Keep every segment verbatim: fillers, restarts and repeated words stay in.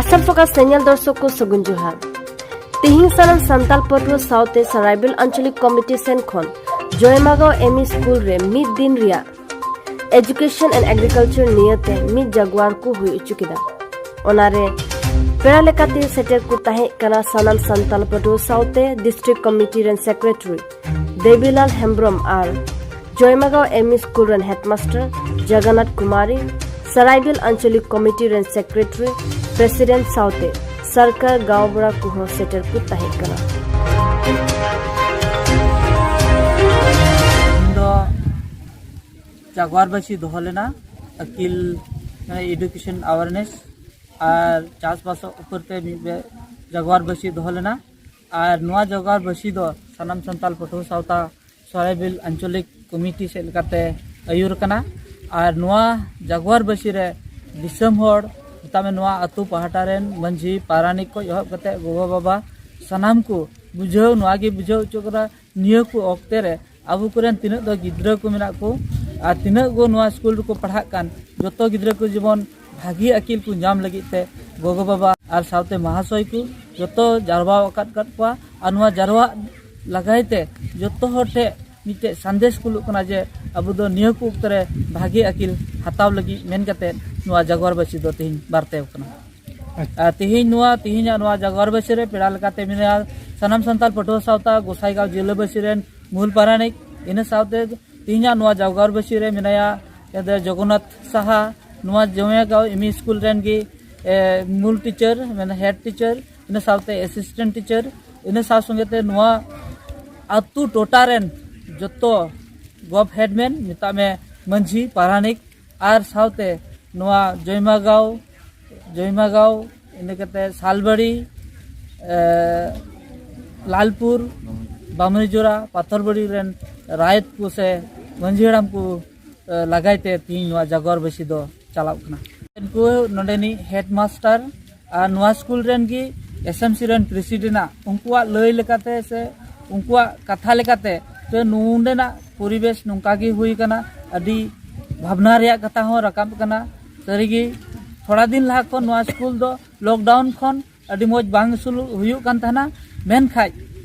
Assam focus ᱧᱮᱧᱮᱞ ᱫᱚᱨᱥᱚᱠ ᱠᱚ ᱥᱟᱹᱜᱩᱱ ᱡᱚᱦᱟᱨ᱾ ᱛᱤᱦᱤᱧ ᱥᱟᱱᱟᱢ ᱥᱟᱱᱛᱟᱲ ᱯᱟᱹᱴᱷᱩᱣᱟᱹ ᱥᱟᱶᱛᱮ ᱥᱟᱨᱟᱭᱵᱮᱞ ᱟᱧᱪᱚᱞᱤᱠ ᱠᱚᱢᱤᱴᱤ ᱥᱮᱱ ᱠᱷᱚᱱ ᱡᱚᱭᱢᱟᱜᱟᱸᱣ ᱮᱢ ᱤ ᱥᱠᱩᱞ ᱨᱮ ᱢᱤᱫ ᱫᱤᱱ ᱨᱮᱭᱟᱜ Education and Agriculture ᱱᱤᱭᱟᱹᱛᱮ ᱢᱤᱫ ᱡᱟᱜᱣᱟᱨ ᱠᱚ ᱦᱩᱭ ᱦᱚᱪᱚ ᱠᱮᱫᱟ᱾ ᱚᱱᱟᱨᱮ ᱯᱮᱲᱟ ᱞᱮᱠᱟᱛᱮ ᱥᱮᱴᱮᱨ ᱠᱚ ᱛᱟᱦᱮᱸ ᱠᱟᱱᱟ ᱥᱟᱱᱟᱢ ᱥᱟᱱᱛᱟᱲ ᱯᱟᱹᱴᱷᱩᱣᱟᱹ ᱥᱟᱶᱛᱮ ᱰᱤᱥᱴᱨᱤᱠᱴ ᱠᱚᱢᱤᱴᱤ ᱨᱮᱱ ᱥᱮᱠᱨᱮᱴᱟᱨᱤ ᱫᱮᱵᱤᱞᱟᱞ ᱦᱮᱢᱵᱨᱚᱢ ᱟᱨ ᱡᱚᱭᱢᱟᱜᱟᱸᱣ ᱮᱢ ᱤ ᱥᱠᱩᱞ ᱨᱮᱱ ᱦᱮᱰᱢᱟᱥᱴᱟᱨ ᱡᱚᱜᱚᱱᱱᱟᱛᱷ ᱠᱩᱢᱟᱨᱤ, ᱥᱟᱨᱟᱭᱵᱮᱞ ᱟᱧᱪᱚᱞᱤᱠ ᱠᱚᱢᱤᱴᱤ ᱨᱮᱱ ᱥᱮᱠᱨᱮᱴᱟᱨᱤ, ᱯᱨᱮᱥᱤᱰᱮᱱᱴ ᱥᱟᱶᱛᱮ ᱥᱚᱨᱠᱟᱨ ᱜᱟᱶᱵᱟᱲᱟ ᱠᱚᱦᱚᱸ ᱥᱮᱴᱮᱨ ᱠᱚ ᱛᱟᱦᱮᱸ ᱠᱟᱱᱟ᱾ ᱤᱧ ᱫᱚ ᱡᱟᱜᱣᱟᱨ ᱵᱟᱹᱥᱤ ᱫᱚᱦᱚ ᱞᱮᱱᱟ, ᱟᱹᱠᱤᱞ, ᱢᱟᱱᱮ education awareness ᱟᱨ ᱪᱟᱥᱵᱟᱥ ᱩᱯᱚᱨ ᱛᱮ ᱢᱤᱫ ᱵᱮ-, ᱡᱟᱜᱣᱟᱨ ᱵᱟᱹᱥᱤ ᱫᱚᱦᱚ ᱞᱮᱱᱟ᱾ ᱟᱨ ᱱᱚᱣᱟ ᱡᱟᱜᱣᱟᱨ ᱵᱟᱹᱥᱤ ᱫᱚ ᱥᱟᱱᱟᱢ ᱥᱟᱱᱛᱟᱲ ᱯᱟᱹᱴᱷᱩᱣᱟᱹ ᱥᱟᱶᱛᱟ ᱥᱚᱨᱟᱭᱵᱤᱞ ᱟᱧᱪᱚᱞᱤᱠ ᱠᱚᱢᱤᱴᱤ ᱥᱮᱫ ᱞᱮᱠᱟᱛᱮ ᱟᱹᱭᱩᱨ ᱠᱟᱱᱟ᱾ ᱟᱨ ᱱᱚᱣᱟ ᱡᱟᱜᱣᱟᱨ ᱵᱟᱹᱥᱤ ᱨᱮ ᱫᱤᱥᱚᱢ ᱦᱚᱲ, ᱢᱮᱛᱟᱜ ᱢᱮ, ᱱᱚᱣᱟ ᱟᱹᱛᱩ ᱯᱟᱦᱴᱟ ᱨᱮᱱ ᱢᱟᱹᱡᱷᱤ, ᱯᱟᱨᱟᱱᱤᱠ ᱠᱷᱚᱱ ᱮᱦᱚᱵ ᱠᱟᱛᱮ ᱜᱚᱜᱚ ᱵᱟᱵᱟ, ᱥᱟᱱᱟᱢ ᱠᱚ ᱵᱩᱡᱷᱟᱹᱣ, ᱱᱚᱣᱟ ᱜᱮ ᱵᱩᱡᱷᱟᱹᱣ ᱦᱚᱪᱚ ᱠᱟᱱᱟ, ᱱᱤᱭᱟᱹ ᱠᱚ ᱚᱠᱛᱮ ᱨᱮ ᱟᱵᱚ ᱠᱚᱨᱮᱱ ᱛᱤᱱᱟᱹᱜ ᱫᱚ ᱜᱤᱫᱽᱨᱟᱹ ᱠᱚ ᱢᱮᱱᱟᱜ ᱠᱚ ᱟᱨ ᱛᱤᱱᱟᱹᱜ ᱠᱚ ᱱᱚᱣᱟ ᱥᱠᱩᱞ ᱨᱮᱠᱚ ᱯᱟᱲᱦᱟᱜ ᱠᱟᱱ, ᱡᱚᱛᱚ ᱜᱤᱫᱽᱨᱟᱹ ᱠᱚ ᱡᱮᱢᱚᱱ ᱵᱷᱟᱹᱜᱤ ᱟᱹᱠᱤᱞ ᱠᱚ ᱧᱟᱢ ᱞᱟᱹᱜᱤᱫ ᱛᱮ ᱜᱚᱜᱚ ᱵᱟᱵᱟ ᱟᱨ ᱥᱟᱶᱛᱮ ᱢᱟᱦᱟᱥᱚᱭ ᱠᱚ ᱡᱚᱛᱚ ᱡᱟᱨᱣᱟ ᱟᱠᱟᱫ, ᱟᱠᱟᱫ ᱠᱚᱣᱟ᱾ ᱟᱨ ᱱᱚᱣᱟ ᱡᱟᱨᱣᱟᱜ ᱞᱟᱜᱟᱭ ᱛᱮ ᱡᱚᱛᱚ ᱦᱚᱲ ᱴᱷᱮᱱ ᱢᱤᱫᱴᱮᱡ ᱥᱟᱸᱫᱮᱥ ᱠᱩᱞᱩᱜ ᱠᱟᱱᱟ ᱡᱮ ᱟᱵᱚ ᱫᱚ ᱱᱤᱭᱟᱹ ᱠᱚ ᱚᱠᱛᱮ ᱨᱮ ᱵᱷᱟᱹᱜᱤ ᱟᱹᱠᱤᱞ ᱦᱟᱛᱟᱣ ᱞᱟᱹᱜᱤᱫ ᱢᱮᱱ ᱠᱟᱛᱮ ᱱᱚᱣᱟ ᱡᱟᱜᱣᱟᱨ ᱵᱟᱹᱥᱤ ᱫᱚ ᱛᱮᱦᱮᱧ ᱵᱟᱨᱛᱮ ᱟᱠᱟᱱᱟ᱾ ᱟᱪᱪᱷᱟ᱾ ᱟᱨ ᱛᱮᱦᱮᱧ ᱱᱚᱣᱟ, ᱛᱮᱦᱮᱧᱟᱜ ᱱᱚᱣᱟ ᱡᱟᱜᱣᱟᱨ ᱵᱟᱹᱥᱤ ᱨᱮ ᱯᱮᱲᱟ ᱞᱮᱠᱟᱛᱮ ᱢᱮᱱᱟᱭᱟ ᱥᱟᱱᱟᱢ ᱥᱟᱱᱛᱟᱲ ᱯᱟᱹᱴᱷᱩᱣᱟᱹ ᱥᱟᱶᱛᱟ ᱜᱚᱸᱥᱟᱭᱜᱟᱸᱣ ᱡᱤᱞᱟᱹᱵᱟᱹᱥᱤ ᱨᱮᱱ ᱢᱩᱞ ᱯᱟᱨᱟᱱᱤᱠ᱾ ᱤᱱᱟᱹ ᱥᱟᱶᱛᱮ ᱛᱮᱦᱮᱧᱟᱜ ᱱᱚᱣᱟ ᱡᱟᱜᱣᱟᱨ ᱵᱟᱹᱥᱤ ᱨᱮ ᱢᱮᱱᱟᱭᱟ ᱡᱚᱜᱚᱱᱱᱟᱛᱷ ᱥᱟᱦᱟ, ᱱᱚᱣᱟ ᱡᱚᱢᱮᱜᱟᱸᱣ ᱮᱢ ᱤ ᱥᱠᱩᱞ ᱨᱮᱱ ᱜᱮ, ᱮ, ᱢᱩᱞ ᱴᱤᱪᱟᱨ, ᱢᱟᱱᱮ ᱦᱮᱰ ᱴᱤᱪᱟᱨ, ᱤᱱᱟᱹ ᱥᱟᱶᱛᱮ ᱮᱥᱤᱥᱴᱮᱱᱴ ᱴᱤᱪᱟᱨ, ᱤᱱᱟᱹ ᱥᱟᱶ ᱥᱚᱸᱜᱮ ᱛᱮ ᱱᱚᱣᱟ ᱟᱹᱛᱩ ᱴᱚᱴᱷᱟ ᱨᱮᱱ ᱡᱚᱛᱚ ᱜᱚᱵᱷ ᱦᱮᱰᱢᱮᱱ, ᱢᱮᱛᱟᱜ ᱢᱮ ᱢᱟᱹᱡᱷᱤ, ᱯᱟᱨᱟᱱᱤᱠ, ᱟᱨ ᱥᱟᱶᱛᱮ ᱱᱚᱣᱟ ᱡᱚᱭᱢᱟᱜᱟᱸᱣ, ᱡᱚᱭᱢᱟᱜᱟᱸᱣ, ᱤᱱᱟᱹ ᱠᱟᱛᱮ ᱥᱟᱞᱵᱟᱲᱤ, ᱮ, ᱞᱟᱞᱯᱩᱨ, ᱵᱟᱢᱩᱱᱤᱡᱳᱲᱟ, ᱯᱟᱛᱷᱚᱨᱵᱟᱲᱤ ᱨᱮᱱ ᱨᱟᱭᱚᱛ ᱠᱚ ᱥᱮ ᱢᱟᱹᱡᱷᱤ ᱦᱟᱲᱟᱢ ᱠᱚ, ᱮ, ᱞᱟᱜᱟᱭ ᱛᱮ ᱛᱤᱦᱤᱧ ᱱᱚᱣᱟ ᱡᱟᱜᱚᱨ ᱵᱟᱹᱥᱤ ᱫᱚ ᱪᱟᱞᱟᱜ ᱠᱟᱱᱟ᱾ ᱩᱱᱠᱩ ᱱᱚᱰᱮᱱᱤᱡ ᱦᱮᱰᱢᱟᱥᱴᱟᱨ ᱟᱨ ᱱᱚᱣᱟ ᱥᱠᱩᱞ ᱨᱮᱱ ᱜᱮ ᱮᱥ ᱮᱢ ᱥᱤ ᱨᱮᱱ ᱯᱨᱮᱥᱤᱰᱮᱱᱴ ᱟᱜ ᱩᱱᱠᱩᱣᱟᱜ ᱞᱟᱹᱭ ᱞᱮᱠᱟᱛᱮ ᱥᱮ ᱩᱱᱠᱩᱣᱟᱜ ᱠᱟᱛᱷᱟ ᱞᱮᱠᱟᱛᱮ ᱛᱚ ᱱᱚᱰᱮᱱᱟᱜ ᱯᱚᱨᱤᱵᱮᱥ ᱱᱚᱝᱠᱟ ᱜᱮ ᱦᱩᱭ ᱠᱟᱱᱟ᱾ ᱟᱹᱰᱤ ᱵᱷᱟᱵᱽᱱᱟ ᱨᱮᱭᱟᱜ ᱠᱟᱛᱷᱟ ᱦᱚᱸ ᱨᱟᱠᱟᱵ ᱠᱟᱱᱟ᱾ ᱥᱟᱹᱨᱤᱜᱮ ᱛᱷᱚᱲᱟ ᱫᱤᱱ ᱞᱟᱦᱟ ᱠᱷᱚᱱ ᱱᱚᱣᱟ ᱥᱠᱩᱞ ᱫᱚ ᱞᱚᱠᱰᱟᱣᱩᱱ ᱠᱷᱚᱱ ᱟᱹᱰᱤ ᱢᱚᱡᱽ ᱵᱟᱝ ᱟᱹᱥᱩᱞ ᱦᱩᱭᱩᱜ ᱠᱟᱱ ᱛᱟᱦᱮᱱᱟ᱾ ᱢᱮᱱᱠᱷᱟᱱ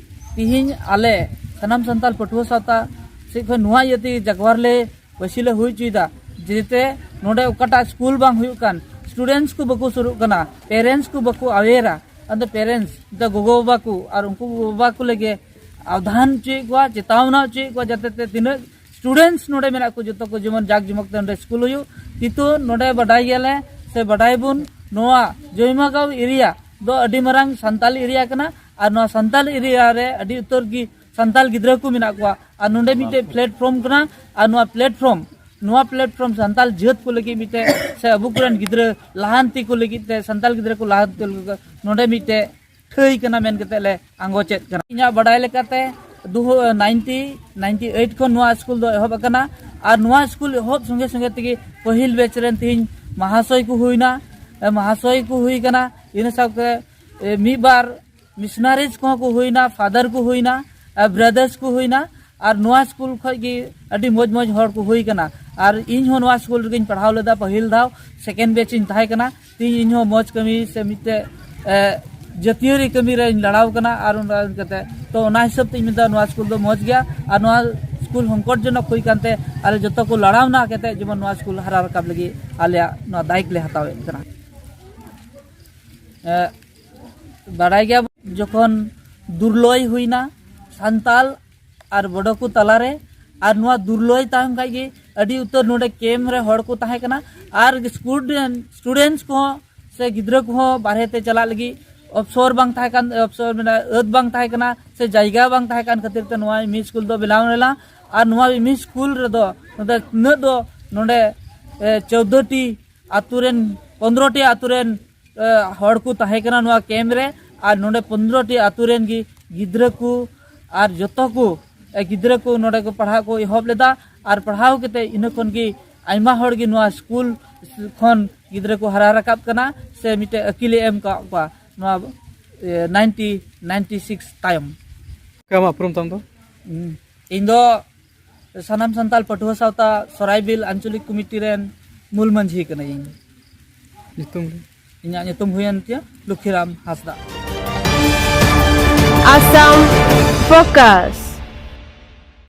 ᱛᱤᱦᱤᱧ ᱟᱞᱮ ᱥᱟᱱᱟᱢ ᱥᱟᱱᱛᱟᱲ ᱯᱟᱹᱴᱷᱩᱣᱟᱹ ᱥᱟᱶᱛᱟ ᱥᱮᱫ ᱠᱷᱚᱱ ᱱᱚᱣᱟ ᱤᱭᱟᱹ ᱛᱮᱜᱮ ᱡᱟᱜᱣᱟᱨ ᱞᱮ ᱵᱮᱥᱤ ᱞᱮ ᱦᱩᱭ ᱦᱚᱪᱚᱭᱮᱫᱟ, ᱡᱮᱛᱮ ᱱᱚᱰᱮ ᱚᱠᱟᱴᱟᱜ ᱥᱠᱩᱞ ᱵᱟᱝ ᱦᱩᱭᱩᱜ ᱠᱟᱱ, ᱥᱴᱩᱰᱮᱱᱴᱥ ᱠᱚ ᱵᱟᱠᱚ ᱥᱩᱨᱩᱜ ᱠᱟᱱᱟ, ᱯᱮᱨᱮᱱᱴᱥ ᱠᱚ ᱵᱟᱠᱚ ᱟᱣᱮᱭᱟᱨᱟ᱾ ᱟᱫᱚ ᱯᱮᱨᱮᱱᱴᱥ ᱫᱚ ᱜᱚᱜᱚᱼᱵᱟᱵᱟ ᱠᱚ, ᱟᱨ ᱩᱱᱠᱩ ᱵᱟᱵᱟ ᱠᱚ ᱞᱟᱹᱜᱤᱫ ᱟᱣᱫᱷᱟᱱ ᱦᱚᱪᱚᱭᱮᱫ ᱠᱚᱣᱟ, ᱪᱮᱛᱟᱣᱱᱟ ᱦᱚᱪᱚᱭᱮᱫ ᱠᱚᱣᱟ, ᱡᱟᱛᱮ ᱛᱮ ᱛᱤᱱᱟᱹᱜ ᱥᱴᱩᱰᱮᱱᱴᱥ ᱱᱚᱰᱮ ᱢᱮᱱᱟᱜ ᱠᱚ ᱡᱚᱛᱚ ᱠᱚ ᱡᱮᱢᱚᱱ ᱡᱟᱠ ᱡᱚᱢᱚᱠ ᱛᱮ ᱱᱚᱰᱮ ᱥᱠᱩᱞ ᱦᱩᱭᱩᱜ᱾ ᱠᱤᱱᱛᱩ ᱱᱚᱰᱮ ᱵᱟᱰᱟᱭ ᱜᱮᱭᱟᱞᱮ ᱥᱮ ᱵᱟᱰᱟᱭ ᱵᱚᱱ, ᱱᱚᱣᱟ ᱡᱚᱭᱢᱟᱜᱟᱸᱣ ᱮᱨᱤᱭᱟ ᱫᱚ ᱟᱹᱰᱤ ᱢᱟᱨᱟᱝ ᱥᱟᱱᱛᱟᱞ ᱮᱨᱤᱭᱟ ᱠᱟᱱᱟ, ᱟᱨ ᱱᱚᱣᱟ ᱥᱟᱱᱛᱟᱞ ᱮᱨᱤᱭᱟ ᱨᱮ ᱟᱹᱰᱤ ᱩᱛᱟᱹᱨ ᱜᱮ ᱥᱟᱱᱛᱟᱞ ᱜᱤᱫᱽᱨᱟᱹ ᱠᱚ ᱢᱮᱱᱟᱜ ᱠᱚᱣᱟ᱾ ᱟᱨ ᱱᱚᱰᱮ ᱢᱤᱫᱴᱮᱡ ᱯᱞᱮᱴᱯᱷᱚᱨᱢ ᱠᱟᱱᱟ, ᱟᱨ ᱱᱚᱣᱟ ᱯᱞᱮᱴᱯᱷᱚᱨᱢ ᱱᱚᱣᱟ ᱯᱞᱮᱴᱯᱷᱚᱨᱢ ᱥᱟᱱᱛᱟᱞ ᱡᱟᱹᱛ ᱠᱚ ᱞᱟᱹᱜᱤᱫ ᱢᱤᱫᱴᱮᱡ ᱥᱮ ᱟᱵᱚ ᱠᱚᱨᱮᱱ ᱜᱤᱫᱽᱨᱟᱹ ᱞᱟᱦᱟᱱᱛᱤ ᱠᱚ ᱞᱟᱹᱜᱤᱫ ᱛᱮ, ᱥᱟᱱᱛᱟᱞ ᱜᱤᱫᱽᱨᱟᱹ ᱠᱚ ᱞᱟᱦᱟᱱᱛᱤ ᱞᱟᱹᱜᱤᱫ ᱱᱚᱰᱮ ᱢᱤᱫᱴᱮᱡ ᱴᱷᱟᱹᱭ ᱠᱟᱱᱟ ᱢᱮᱱ ᱠᱟᱛᱮ ᱞᱮ ᱟᱸᱜᱚᱪᱮᱫ ᱠᱟᱱᱟ᱾ ᱤᱧᱟᱹᱜ ᱵᱟᱰᱟᱭ ᱞᱮᱠᱟᱛᱮ ᱫᱩ ᱱᱟᱭᱤᱱᱴᱤ ᱱᱟᱭᱤᱱᱴᱤ ᱮᱭᱤᱴ ᱠᱷᱚᱱ ᱱᱚᱣᱟ ᱥᱠᱩᱞ ᱫᱚ ᱮᱦᱚᱵ ᱟᱠᱟᱱᱟ, ᱟᱨ ᱱᱚᱣᱟ ᱥᱠᱩᱞ ᱮᱦᱚᱵ ᱥᱚᱸᱜᱮ ᱥᱚᱸᱜᱮ ᱛᱮᱜᱮ ᱯᱟᱹᱦᱤᱞ ᱵᱮᱪ ᱨᱮᱱ ᱛᱮᱦᱮᱧ ᱢᱟᱦᱟᱥᱚᱭ ᱠᱚ ᱦᱩᱭᱱᱟ, ᱮ, ᱢᱟᱦᱟᱥᱚᱭ ᱠᱚ ᱦᱩᱭ ᱠᱟᱱᱟ᱾ ᱤᱱᱟᱹ ᱥᱟᱶᱛᱮ, ᱮ, ᱢᱤᱫ ᱵᱟᱨ ᱢᱤᱥᱱᱟᱨᱤᱡᱽ ᱠᱚᱦᱚᱸ ᱠᱚ ᱦᱩᱭᱱᱟ, ᱯᱷᱟᱫᱟᱨ ᱠᱚ ᱦᱩᱭᱱᱟ, ᱟᱨ ᱵᱨᱟᱫᱟᱨᱥ ᱠᱚ ᱦᱩᱭᱱᱟ᱾ ᱟᱨ ᱱᱚᱣᱟ ᱥᱠᱩᱞ ᱠᱷᱚᱡ ᱜᱮ ᱟᱹᱰᱤ ᱢᱚᱡᱽ ᱢᱚᱡᱽ ᱦᱚᱲ ᱠᱚ ᱦᱩᱭ ᱠᱟᱱᱟ᱾ ᱟᱨ ᱤᱧ ᱦᱚᱸ ᱱᱚᱣᱟ ᱥᱠᱩᱞ ᱨᱮᱜᱮᱧ ᱯᱟᱲᱦᱟᱣ ᱞᱮᱫᱟ, ᱯᱟᱹᱦᱤᱞ ᱫᱷᱟᱣ ᱥᱮᱠᱮᱱᱰ ᱵᱮᱪ ᱤᱧ ᱛᱟᱦᱮᱸ ᱠᱟᱱᱟ᱾ ᱛᱮᱦᱤᱧ ᱤᱧ ᱦᱚᱸ ᱢᱚᱡᱽ ᱠᱟᱹᱢᱤ ᱥᱮ ᱢᱤᱫᱴᱮᱡ, ᱮ, ᱡᱟᱹᱛᱤᱭᱟᱹᱨᱤ ᱠᱟᱹᱢᱤ ᱨᱮᱧ ᱞᱟᱲᱟᱣ ᱠᱟᱱᱟ᱾ ᱟᱨ ᱚᱱᱟ ᱠᱟᱛᱮ ᱛᱚ ᱚᱱᱟ ᱦᱤᱥᱟᱹᱵ ᱛᱮᱧ ᱢᱮᱱᱫᱟ ᱱᱚᱣᱟ ᱥᱠᱩᱞ ᱫᱚ ᱢᱚᱡᱽ ᱜᱮᱭᱟ᱾ ᱟᱨ ᱱᱚᱣᱟ ᱥᱠᱩᱞ ᱦᱚᱝᱠᱚᱴ ᱡᱚᱱᱚᱠ ᱦᱩᱭ ᱠᱟᱱᱛᱮ ᱟᱞᱮ ᱡᱚᱛᱚ ᱠᱚ ᱞᱟᱲᱟᱣᱱᱟ ᱠᱟᱛᱮ ᱡᱮᱢᱚᱱ ᱱᱚᱣᱟ ᱥᱠᱩᱞ ᱦᱟᱨᱟ ᱨᱟᱠᱟᱵ ᱞᱟᱹᱜᱤᱫ ᱟᱞᱮᱭᱟᱜ ᱱᱚᱣᱟ ᱫᱟᱭᱤᱛ ᱞᱮ ᱦᱟᱛᱟᱣᱮᱫ ᱠᱟᱱᱟ᱾ ᱮ, ᱵᱟᱲᱟᱭ ᱜᱮᱭᱟ ᱵᱚᱱ, ᱡᱚᱠᱷᱚᱱ ᱫᱩᱨᱞᱚᱭ ᱦᱩᱭᱱᱟ ᱥᱟᱱᱛᱟᱞ ᱟᱨ ᱵᱚᱰᱚ ᱠᱚ ᱛᱟᱞᱟᱨᱮ, ᱟᱨ ᱱᱚᱣᱟ ᱫᱩᱨᱞᱚᱭ ᱛᱟᱭᱚᱢ ᱠᱷᱟᱡ ᱜᱮ ᱟᱹᱰᱤ ᱩᱛᱟᱹᱨ ᱱᱚᱰᱮ ᱠᱮᱢᱯ ᱨᱮ ᱦᱚᱲ ᱠᱚ ᱛᱟᱦᱮᱸ ᱠᱟᱱᱟ, ᱟᱨ ᱥᱴᱩᱰᱮᱱᱴ ᱥᱴᱩᱰᱮᱱᱴᱥ ᱠᱚᱦᱚᱸ ᱥᱮ ᱜᱤᱫᱽᱨᱟᱹ ᱠᱚᱦᱚᱸ ᱵᱟᱨᱦᱮ ᱛᱮ ᱪᱟᱞᱟᱜ ᱞᱟᱹᱜᱤᱫ ᱚᱯᱥᱚᱨ ᱵᱟᱝ ᱛᱟᱦᱮᱸ ᱠᱟᱱ, ᱚᱯᱥᱚᱨ ᱢᱮᱱᱟ ᱟᱹᱛ ᱵᱟᱝ ᱛᱟᱦᱮᱸ ᱠᱟᱱᱟ ᱥᱮ ᱡᱟᱭᱜᱟ ᱵᱟᱝ ᱛᱟᱦᱮᱸ ᱠᱟᱱ ᱠᱷᱟᱹᱛᱤᱨ ᱛᱮ ᱱᱚᱣᱟ ᱮᱢ ᱤ ᱥᱠᱩᱞ ᱫᱚ ᱵᱮᱱᱟᱣ ᱞᱮᱱᱟ᱾ ᱟᱨ ᱱᱚᱣᱟ ᱮᱢ ᱤ ᱥᱠᱩᱞ ᱨᱮᱫᱚ ᱱᱚᱰᱮ ᱛᱤᱱᱟᱹᱜ ᱫᱚ ᱱᱚᱰᱮ, ᱮ, ᱪᱳᱫᱽᱫᱳ ᱴᱤ ᱟᱛᱳ ᱨᱮᱱ, ᱯᱚᱱᱫᱽᱨᱚ ᱴᱤ ᱟᱛᱳ ᱨᱮᱱ, ᱮ, ᱦᱚᱲ ᱠᱚ ᱛᱟᱦᱮᱸ ᱠᱟᱱᱟ ᱱᱚᱣᱟ ᱠᱮᱢᱯ ᱨᱮ᱾ ᱟᱨ ᱱᱚᱰᱮ ᱯᱚᱱᱫᱽᱨᱚ ᱴᱤ ᱟᱛᱳ ᱨᱮᱱ ᱜᱮ ᱜᱤᱫᱽᱨᱟᱹ ᱠᱚ ᱟᱨ ᱡᱚᱛᱚ ᱠᱚ, ᱮ, ᱜᱤᱫᱽᱨᱟᱹ ᱠᱚ ᱱᱚᱰᱮ ᱠᱚ ᱯᱟᱲᱦᱟᱜ ᱠᱚ ᱮᱦᱚᱵ ᱞᱮᱫᱟ᱾ ᱟᱨ ᱯᱟᱲᱦᱟᱣ ᱠᱟᱛᱮ ᱤᱱᱟᱹ ᱠᱷᱚᱱ ᱜᱮ ᱟᱭᱢᱟ ᱦᱚᱲ ᱜᱮ ᱱᱚᱣᱟ ᱥᱠᱩᱞ ᱠᱷᱚᱱ ᱜᱤᱫᱽᱨᱟᱹ ᱠᱚ ᱦᱟᱨᱟ ᱨᱟᱠᱟᱵ ᱠᱟᱱᱟ ᱥᱮ ᱢᱤᱫᱴᱮᱡ ᱟᱹᱠᱤᱞ ᱮ ᱮᱢ ᱠᱟᱜ ᱠᱚᱣᱟ ᱱᱚᱣᱟ, ᱮ, ᱱᱟᱭᱤᱱᱴᱤ ᱱᱟᱭᱤᱱᱴᱤ ᱥᱤᱠᱥ ᱛᱟᱭᱚᱢ᱾ ᱟᱢᱟᱜ ᱩᱯᱨᱩᱢ ᱛᱟᱢ ᱫᱚ? ᱦᱩᱸ᱾ ᱤᱧ ᱫᱚ ᱥᱟᱱᱟᱢ ᱥᱟᱱᱛᱟᱲ ᱯᱟᱹᱴᱷᱩᱣᱟᱹ ᱥᱟᱶᱛᱟ ᱥᱚᱨᱟᱭᱵᱤᱞ ᱟᱧᱪᱚᱞᱤᱠ ᱠᱚᱢᱤᱴᱤ ᱨᱮᱱ ᱢᱩᱞ ᱢᱟᱹᱡᱷᱤ ᱠᱟᱹᱱᱟᱹᱧ᱾ ᱧᱩᱛᱩᱢ ᱫᱚ? ᱤᱧᱟᱹᱜ ᱧᱩᱛᱩᱢ ᱦᱩᱭᱮᱱ ᱛᱤᱧᱟᱹ ᱞᱩᱠᱷᱤᱨᱟᱢ ᱦᱟᱸᱥᱫᱟ᱾ Assam Focus.